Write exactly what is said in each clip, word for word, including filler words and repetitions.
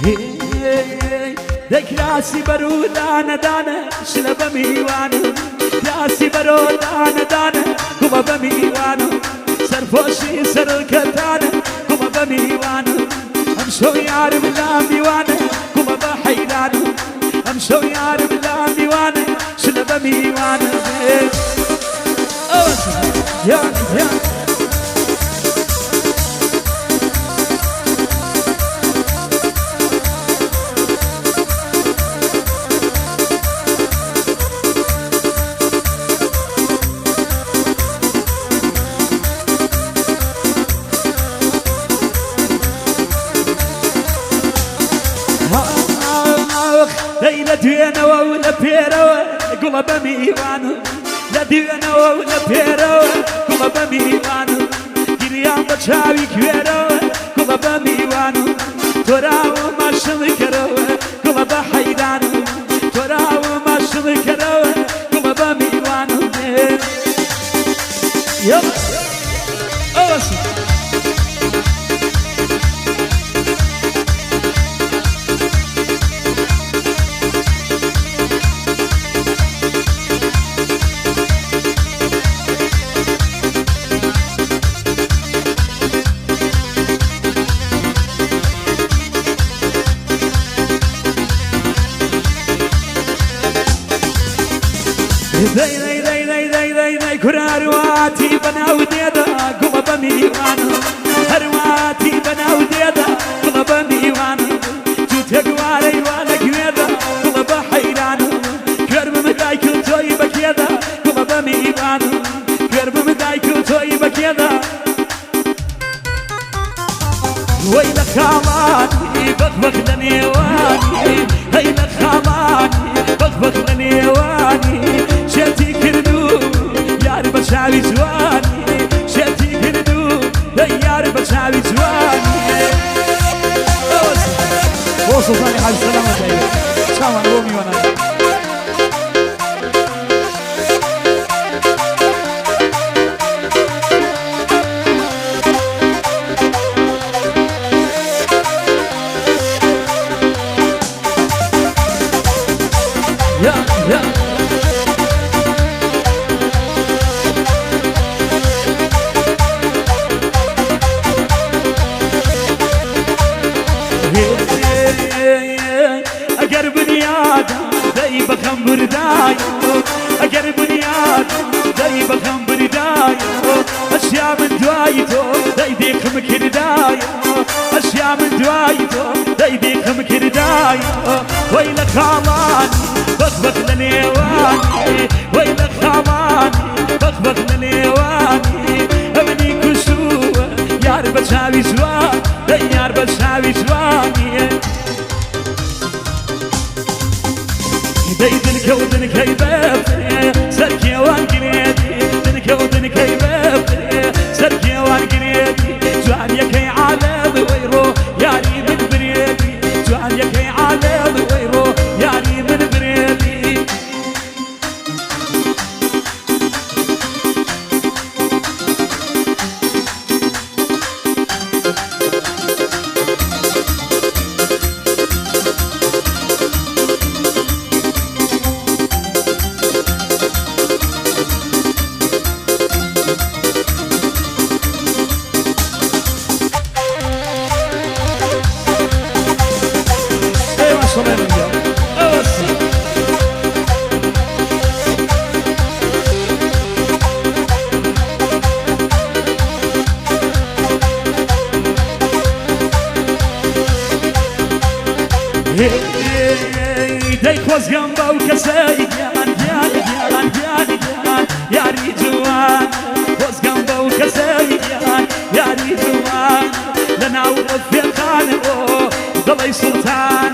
Hey, hey, hey. Dai kirasi baru dana dana, shilaba mi wanu. Kirasi baru dana dana, kuma ba mi wanu. Sarfoshi sarkatana, kuma ba mi wanu. Amsho yarim la mi wana, kuma ba hayranu. Amsho yarim la mi wana, shilaba mi wanu. Oh, yeah, yeah. Hey, la duena wa la pera wa, gula ba mi wanu. La duena wa la pera wa, gula ba mi wanu. Giriamba chawi kuera wa, gula ba mi wanu. Tora wa mashal kara wa, gula ba hayranu. Tora wa mashal kara wa, gula ba mi wanu. Yep. Oh, that's Dai, dai, dai, kura aruati banau deda, guma ba mi wanu. Aruati banau deda, guma ba mi wanu. Tute guare i wana gueda, guma ba hayranu. Kuerba madai kutoi ba keda, guma ba mi wanu. Kuerba madai kutoi ba keda. Wai la kawani, bak bak la newani. Hai la kawani, bak bak la newani. Sheti kirdu, yar bachawi juani. Sheti kirdu, yar bachawi juani. Oso, oso, sani, hai, salama, jai. Chaman, romi wana. Agar buniada dai ba khambur dayo, agar buniada dai ba khambur dayo, ashya min duaito dai di kham kir dayo, ashya min duaito dai di kham kir dayo. Wai la kawani, bak bak la newani, wai la kawani, bak bak la newani. Amni kusuwa, yar bachawi juani, dai yar bachawi juani. Dai din kau din kai bafre, sarki wan giredi. Din kau din kai bafre, sarki wan giredi. Juan ya kai alam wairo, yari min biredi. Juan ya kai alam wairo, yari min biredi. Hey, hey, hey, dai khozgamba u kasai, yan, yan, yan, yan, yan, yari juan. Khozgamba u kasai, yan, yari juan. Lana u rafiqan, oh, dalai sultan.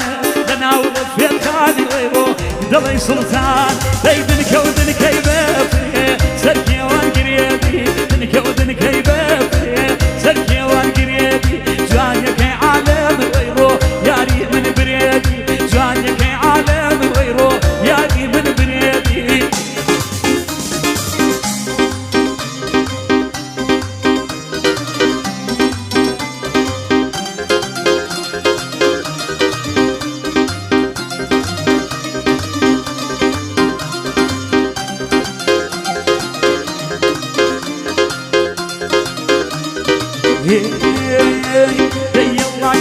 Lana u rafiqan, oh, dalai sultan. Dai din kau din kai bafre, sarki wan giredi. Din kau din kai bafre, sarki wan giredi. Juan ya kai alam wairo, yari min biredi. Juan ya kai alam wairo, yari min biredi. يلا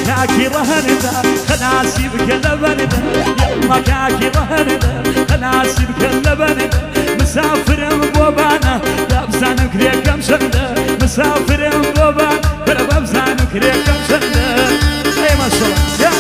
كاكي رهندا، خناسي بكلبندا. يلا كاكي رهندا، خناسي بكلبندا. مسافر بوبانا، دابزان كريكم شندا. مسافر بوبانا، كربابزان كريكم شندا. اي ما شاء الله. يا.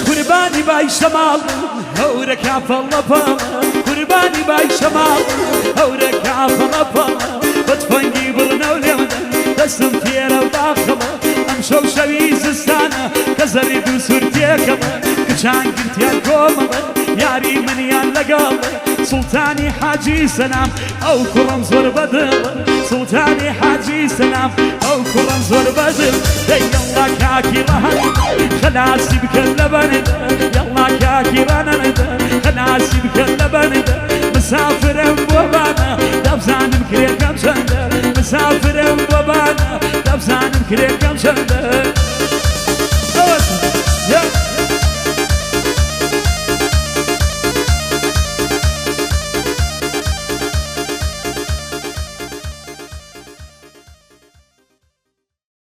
قوربانی بای شەماڵ، هەورە کافەڵە پاڵە. قوربانی بای شەماڵ، هەورە کافەڵە پاڵە. بە تفەنگی بڕنەو لێمدە، دەستم تێرە باخەڵە. ئەمشەو شەوی زستانە، کە زەرد و سور تێکەڵە. کچان گرتیان کۆمەڵە، یاری منیان لەگەڵە. سوڵتانی حاجی سەلام، ئەو کوڕەم زۆر بەدڵە. سوڵتانی حاجی سەلام، ئەو کوڕەم زۆر بەدڵە. دەی یەڵڵا کاکی ڕەهەندە، خەلاسی بکەن لە بەندە. یەڵڵا کاکی ڕەهەندە، خەلاسی بکەن لە بەندە. مسافرم بۆ بانە، دەبزانم کرێکەم چەندە. مسافرم بۆ بانە، دەبزانم کرێکەم چەندە.